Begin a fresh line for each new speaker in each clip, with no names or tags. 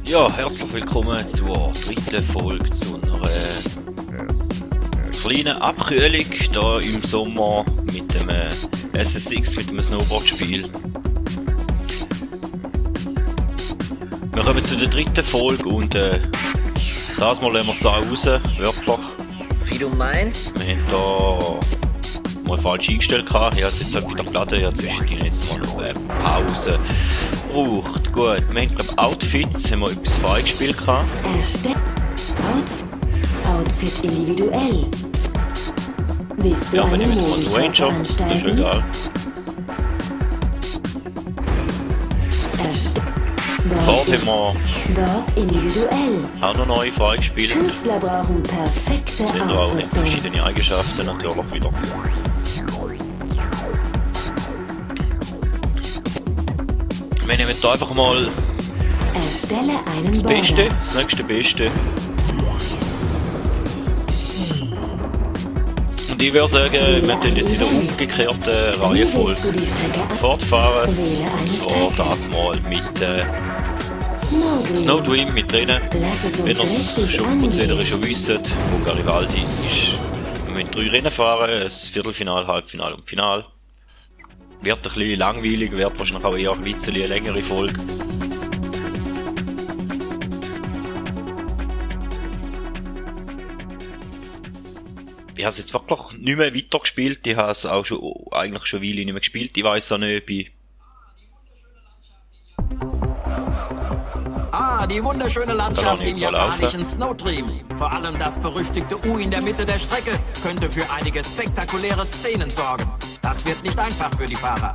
Ja, herzlich willkommen zur dritten Folge zu einer kleinen Abkühlung hier im Sommer mit dem SSX, mit dem Snowboard-Spiel. Wir kommen zu der dritten Folge und das Mal lassen wir die Sau raus, wirklich.
Wie du meinst?
Wir haben hier mal falsch eingestellt. Ich habe es jetzt wieder geladen, ich habe zwischendurch jetzt mal noch eine Pause gebraucht. Gut, wir haben glaube Outfits, haben wir etwas freigespielt.
Outfit individuell. Willst du
Ja, wir
eine
nehmen jetzt mal den Ranger, das ist
veranstalten?
egal. Dort haben wir
Dort individuell.
auch noch neu freigespielt.
Künstler brauchen perfekte
Sind auch nicht
Ausrüstung.
verschiedene Eigenschaften natürlich wieder. Wir nehmen hier einfach mal
Erstelle einen
das Beste,
Border.
das nächste Beste. Und ich würde sagen, wir tun jetzt in der umgekehrten
Wie willst
Reihenfolge
du die Strecke ab?
fortfahren.
Wähle eine
Und zwar
Strecke.
das mal mit
Snowdream.
Snowdream mit drinnen.
Lass es
Wenn ihr
uns
es
richtig
schon
angehen.
schon wisst, wo Garibaldi ist. Wir müssen 3 Rennen fahren, ein Viertelfinal, Halbfinale und Final. Wird ein bisschen langweilig, wird wahrscheinlich auch eher ein bisschen eine längere Folge. Ich habe es jetzt wirklich nicht mehr weitergespielt, ich habe es auch schon, eigentlich schon eine Weile nicht mehr gespielt, ich weiss auch nicht, ob ich...
Die wunderschöne Landschaft
Da
im
kann man
japanischen Snowdream. Vor allem das berüchtigte U in der Mitte der Strecke könnte für einige spektakuläre Szenen sorgen. Das wird nicht einfach für die Fahrer.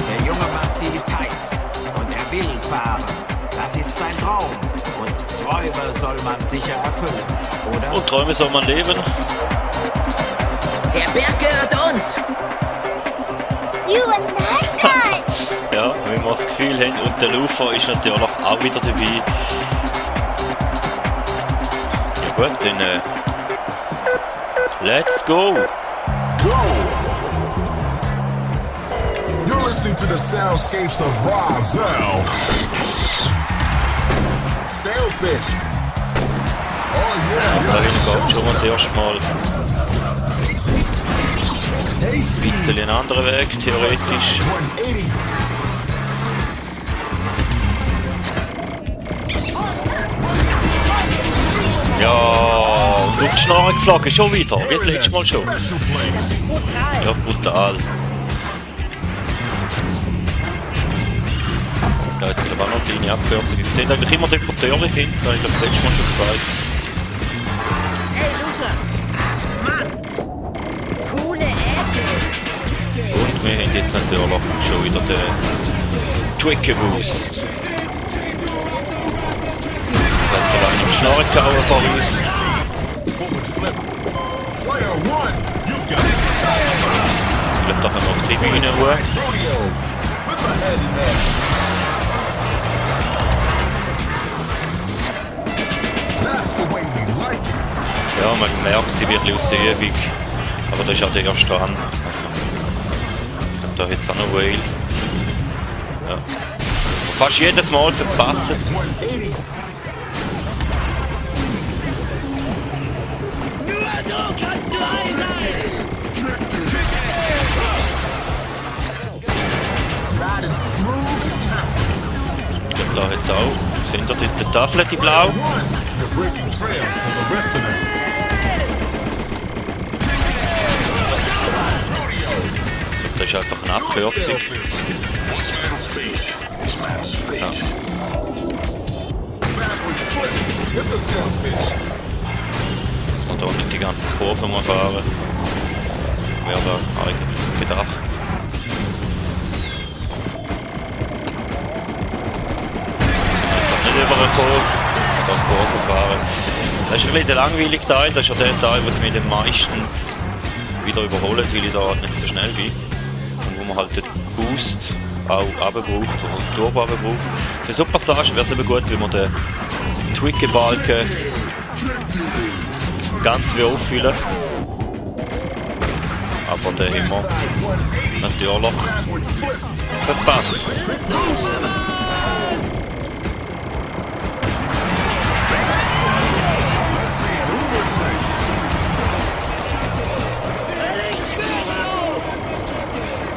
Der junge Marty ist heiß und er will fahren. Das ist sein Traum. Und Träume soll man sicher erfüllen, oder?
Und Träume soll man leben.
Der Berg gehört uns!
You a nice guy!
Ja, wenn wir das Gefühl haben, und der Lufer ist natürlich auch wieder dabei. Ja gut, dann let's go!
Go! You're listening to the soundscapes of Rozelle. Sailfish. Oh
Da
yeah,
hinten schon mal das erste Mal ein bisschen einen anderen Weg, theoretisch.
180.
Ja, und auf die Schnarre geflogen, schon wieder, wie das letzte Mal schon.
Special place.
Ja, brutal. Ja, jetzt glaube ich auch noch eine kleine Abkürzung. Wir sehen eigentlich immer dort, wo die Türen sind, das habe ich glaube das letzte Mal schon gesagt.
Hey Luca! Mann! Coole Ecke!
Und wir haben jetzt natürlich schon wieder den Tricky Boost. Jetzt da lang im Schnarren gehauen vor uns.
Forward flip. Player one, you've got it.
Ich glaube, da haben wir auf die Tribüne hoch.
Rodeo. With the head in there. That's the way we like it.
Ja, man merkt sie wirklich aus der Übung. Aber das ist auch der erste Run. Also, ich glaube, da jetzt auch noch Whale. Ja. Fast jedes Mal verpassen.
180. Riding smooth and confident.
Ich glaube, da jetzt auch. Jetzt hinter der Tafel, die blau.
One, you're breaking trail for the rest of them. Rodeo.
Das ist einfach eine Abkürzung. Ja.
Backward flip with the sailfish.
Dass man da nicht die ganze Kurve mal fahren. Wäre da eigentlich gedacht. Einfach nicht über eine Kurve, da Kurve fahren. Das ist ein bisschen der langweilige Teil, das ist ja der Teil, was mich dann meistens wieder überholt, weil ich da nicht so schnell bin. Und wo man halt den Boost auch runter braucht oder den Turbo runter braucht. Für so Passagen wäre es eben gut, wenn man den Tricky-Balken ganz wie auffüllen. Aber den haben wir
Backside 180.
natürlich
Backward flip.
verpasst.
Let's see an Uber trick.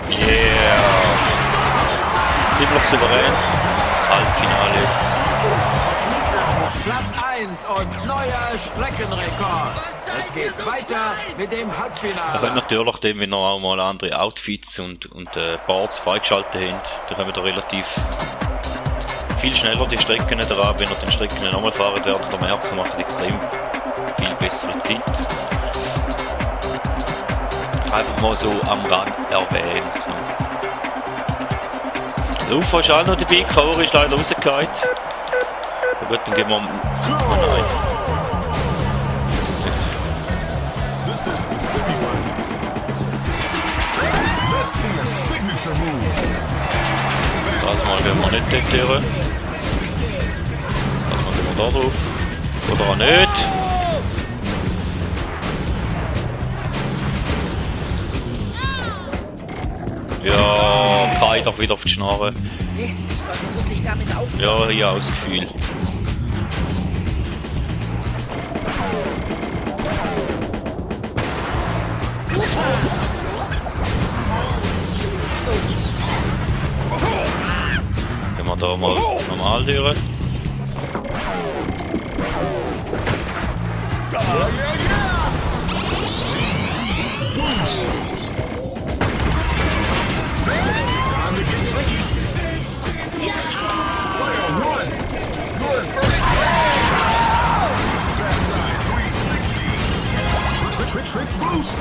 Yeah! Ziemlich souverän. Halbfinale jetzt.
Platz 1 und neuer Streckenrekord. Es geht weiter mit dem
Er hat
Halbfinale.
natürlich dem, wenn er auch mal andere Outfits und Boards freigeschaltet haben, dann können wir da relativ viel schneller die Strecken dran. Wenn er den Strecken nochmal fahren werden, dann merkt er, macht extrem viel bessere Zeit. Einfach mal so am Rand erwähnt. Der Ufer ist auch noch dabei, Kaur ist leider rausgefallen. Ja gut, dann gehen wir... Oh nein. Das ist nicht...
This is the semifinal. Let's see a signature move.
Das mal gehen wir nicht diktieren. Das mal gehen wir da drauf. Oder auch nicht. Ja, Kai doch wieder auf die Schnarre.
Mist, ich sollte wirklich damit aufhören.
Ja, hier auch das Gefühl. Gehen wir da mal normal durch.
Time to get tricky. Player 1. Good first backside 360. Trick boost.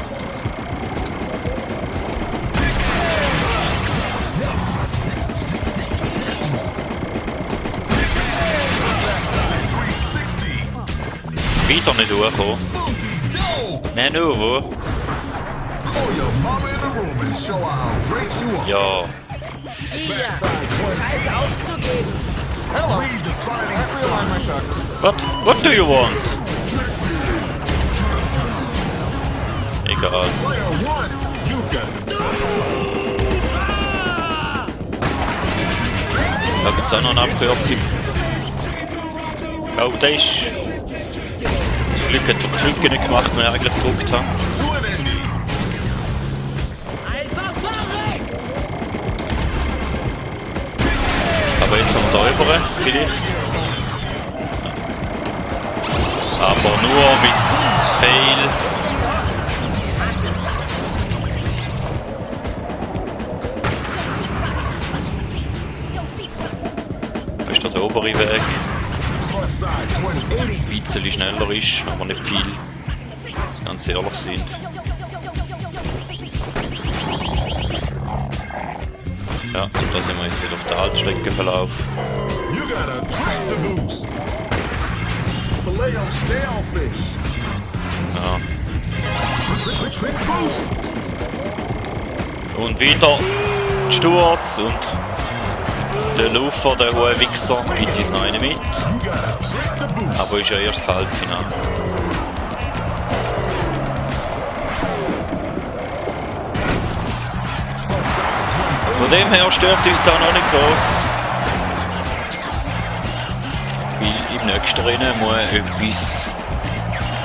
Backside 360.
Weiter nicht hochkommen.
Funky dough.
Nein, nur wo?
Call your mama in the room and show her how great you are.
Ja.
Backside
Zeit
180.
aufzugeben.
Redefining style.
What do you want? Egal.
Player 1. You've got the top spot.
Da gibt es auch noch eine Abkürzung. Oh, der ist... Zum Glück hat er die Lücke nicht gemacht, wenn er eigentlich gedruckt hat.
To an ending.
Einfach verrückt.
Aber jetzt haben wir da rüber, vielleicht. Aber nur mit Fail. Da ist der obere Weg.
Front side 180.
Ein bisschen schneller ist, aber nicht viel. Das ganz ehrlich sind. Ja, da sind wir jetzt wieder auf der Altstreckenverlauf.
You got a trick to boost. Filet o stale fish.
Ja.
Trick boost.
Und wieder Sturz und der Lufer, der hohe Wichser, gibt uns noch einen mit.
You got a trick to boost.
Aber ist ja erst das Halbfinale.
Front side
Von dem her stört uns da noch nicht groß. Weil im nächsten Rennen muss etwas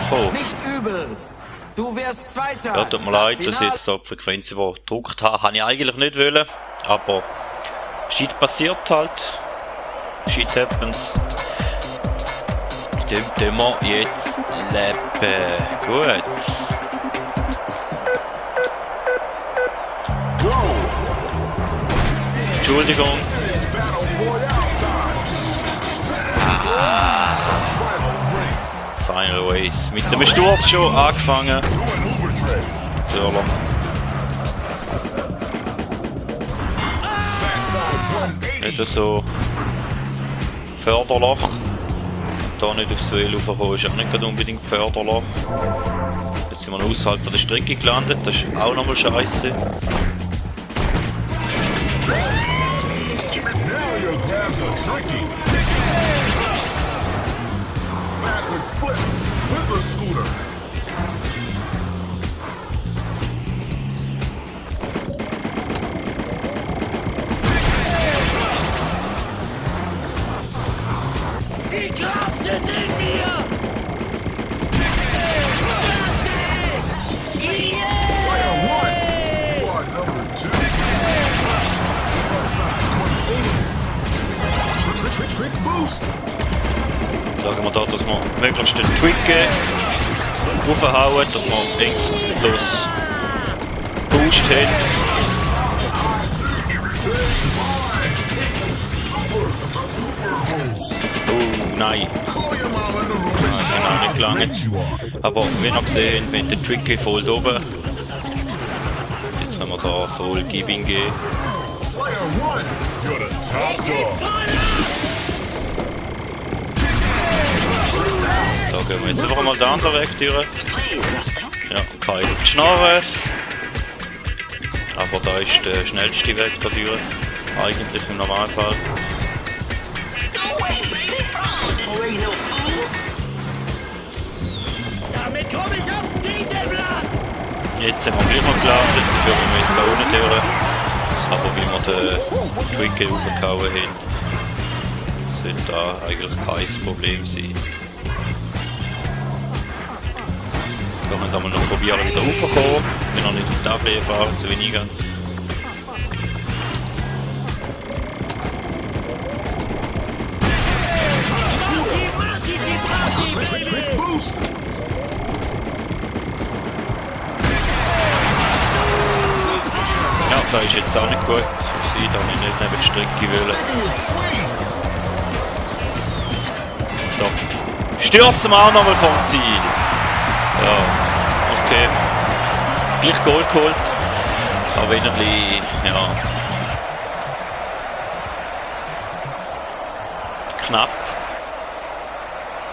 kommen.
Nicht übel. Du wirst Zweiter.
Ja, tut mir leid, dass ich jetzt da die Frequenz überdruckt habe. Habe ich eigentlich nicht wollen. Aber Shit passiert halt. Shit happens. Dem tun wir jetzt leben. Gut.
Go.
Entschuldigung.
It's battle royale time. Final
Final
race.
Race. Mit dem Sturz schon angefangen.
Do an Uber trick.
Natürlich.
Backside 180.
Nicht so Förderloch. Da nicht aufs Velo raufkommen, ist auch nicht gerade unbedingt Förderloch. Jetzt sind wir noch außerhalb von der Strecke gelandet, das ist auch nochmal scheiße.
Now your grabs are tricky. Backward flip with the scooter.
Böses in mir!
Player 1, you are number 2. Front side, 180. Trick boost.
Sagen wir da, dass wir möglichst den Trigger raufhauen, dass wir endlos Boost haben. Oh nein,
Call your mom in the room and
das hat auch nicht gelangt.
great you are.
Aber wie noch gesehen, mit der Trigger voll oben. Jetzt können wir da voll Gibing geben.
Player 1, you're the top dog.
Da gehen wir jetzt einfach mal den anderen Weg durch. Ja, Kai auf die Schnarre. Aber da ist der schnellste Weg da durch. Eigentlich im Normalfall.
Damit komme ich aufs Titelblatt!
Jetzt sind wir gleich noch gelandet, dafür müssen wir jetzt da unten durch. Aber wie wir den Trigger raufgehauen haben, sollte da eigentlich kein Problem sein. Da können wir noch probieren wieder raufzukommen. Ich bin noch nicht auf die Tafel gefahren, zu wenig gehen.
Trick boost.
Ja, das ist jetzt auch nicht gut. Ich sehe, da nicht neben die Strecke wollen. Da stürzen wir auch nochmal vom Ziel. Ja, okay. Gleich Gold geholt. Aber irgendwie, ja. Knapp.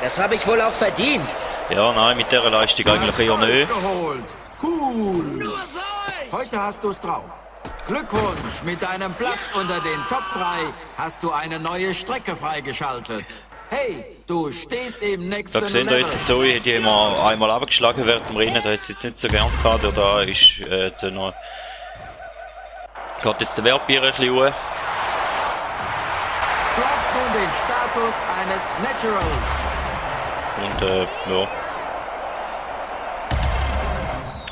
Das habe ich wohl auch verdient.
Ja, nein, mit dieser Leistung eigentlich eher
Gold
nicht.
geholt. Cool.
Nur für euch!
Heute hast du's drauf. Glückwunsch, mit deinem Platz unter den Top 3 hast du eine neue Strecke freigeschaltet. Hey, du stehst im nächsten
Da sehen wir
Level.
jetzt, Zoe hat immer einmal abgeschlagen während dem Rennen, da hat es jetzt nicht so gern gehabt, der da ist der noch. Geht jetzt der Wertbier ein bisschen hoch.
Du hast nun den Status eines Naturals.
Und ja.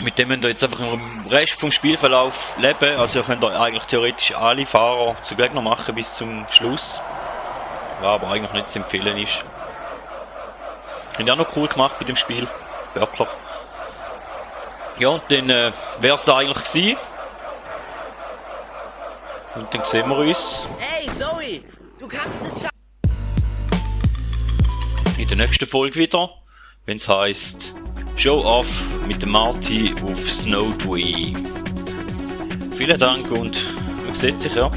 Mit dem müsst ihr jetzt einfach im Rest vom Spielverlauf leben. Also ihr könnt eigentlich theoretisch alle Fahrer zu Gegner machen bis zum Schluss. Was aber eigentlich nicht zu empfehlen ist. Haben die auch noch cool gemacht bei dem Spiel. Wirklich. Ja, und dann wäre es da eigentlich gewesen. Und dann sehen wir uns
Hey Zoe, du kannst es schaffen!
in der nächsten Folge wieder, wenn es heisst Show Off mit dem Marty auf Snowdway. Vielen Dank und man sieht sich, ja.